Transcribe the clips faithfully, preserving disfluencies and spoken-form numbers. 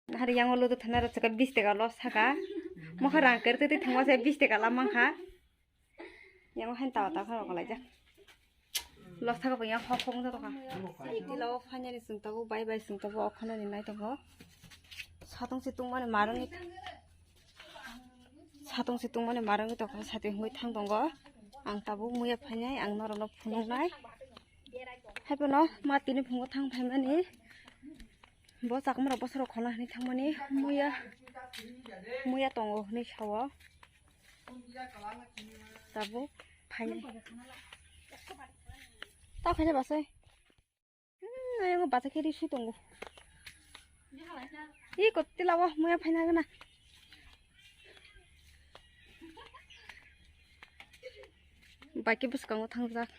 Hari yang ludu thana rok chwkha bis taka loss saka. Mokha rang kar twi thangma se bis taka lam mankha. Yang hain tawa tawa rok laijak. Loss saka bo yang hok hok wngta tokha. Tila o finally chwng tabuk bai bai chwng tabuk okhana ni nai tongo. Satong se tungmani marwngwi satong se tungmani marwngwi tokha sati hwnwi thang tongo. Ang tabuk muya phainai ang norokno phunuknai. Haiphano ma tini phungo thang phaimani. Bo chakmara bosoro khona hwnwi thangmani muya muya tongo hwnwi sao. Tabuk phainai. Ta phainai basai. Hmm, ayang bachai khe risi tongo. Ih, kottila o muya phaina gana. Bike bwskango thangjak.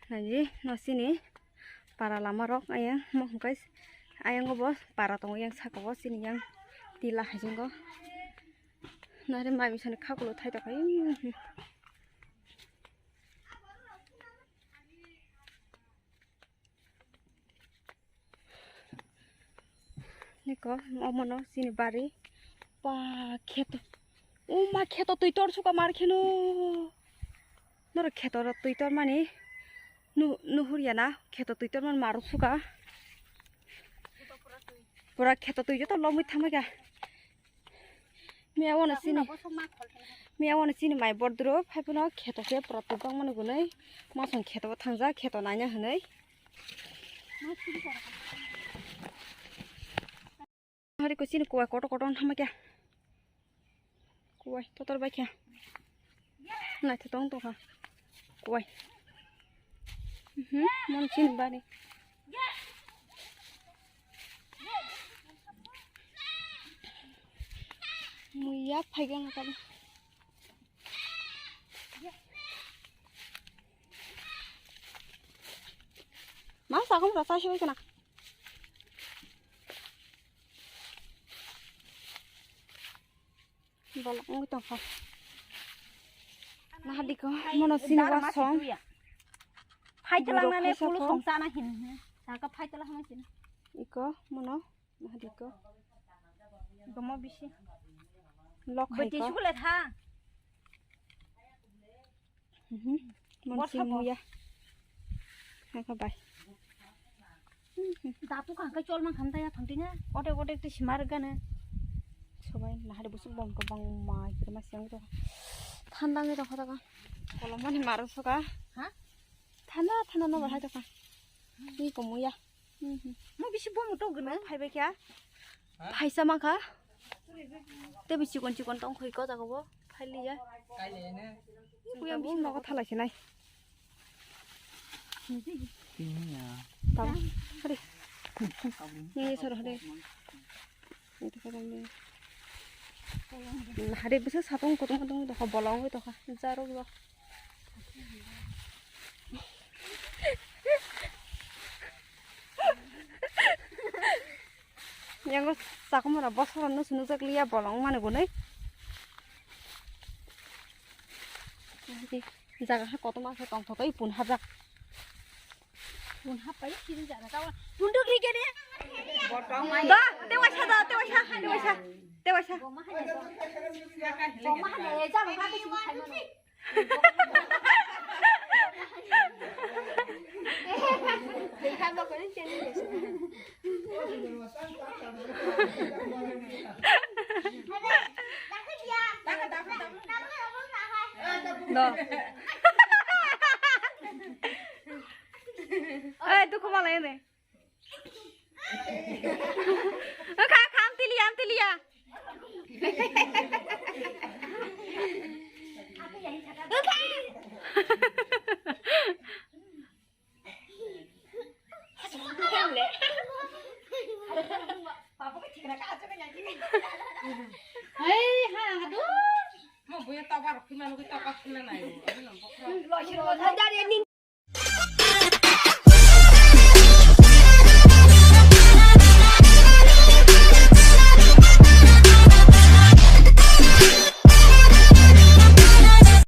Naji no sini para lama rok ayang mo hwnkhe ayang bo para tongo yang saka o sini yang tila hajingo. Nare mami sani khakulo thai tokha. Niko omono chini bari pa kheto. O ma kheto twi tor suka mar kheno. Noro kheto ro twi tor mani nu nuhur ya na kheto twi tor man maruk suka. Pura kheto twi joto lomwi thamai ka. Miya wano chini, miya wano chini mai bordro, phai phano kheto se protwi bangmani gwnwi, masong kheto bo thangjak, kheto naina hwnwi. Hari ko chini kuwai kotor kotor wng thamakya. Kuwai totor baikya. Naithotok wng tongkha. Kuwai. Mhm, mon chini bari. Muya phaiga na tamo. Ma sagum rasa soi kana. Bolong wngwi tongkha. Nahadiko mono chini wasong. Phaitwlangnani pulu songchana hin. Saka phaitwlang hama chini. Iko mono nahadiko. Gomo bisi. Lok hai ko. Bwtwi sukle tha. Mhm. Mon sing muya. Haka bai. Datu kangkai chol mang khamta ya thangtinga. Ote ote te simar gane. Sobai nahari busuk bom ko bang ma kiri ma siang to. Thanda ngi to khata ka. Kolom mani maro soka. Ha? Thanda thanda no bahai to ka. Ni ko muya. Mo bisi bo muto gwnang phaibai kha. Phaisa mankha. Tei bisi chikon chikon tong khoi ko jaga bo. Phailiya. Kuya bisi nogo thalai sinai. Tini ya. Tam. Hari. Ni sar hari. Hari bisa satong kotong kotong doka bolong doka. Jaro doka. Yango sakumara bosoro no sunu jak liya bolong mane gunai. Jaga ha koto ma se tong thokai pun hajak. Pun hapai sini jaga tawa. Pun duk ri gede. Da, tewaisa da, tewaisa, tewaisa, tewaisa. Goma hane, goma hane, jaga ha sini khai mano. No. Oi, tu koma lai ne. Kha, kha, amtiliya, amtiliya. Hei, ha, aduh. Mo buya tobar khuna nugi tobar khuna nai. Dari ning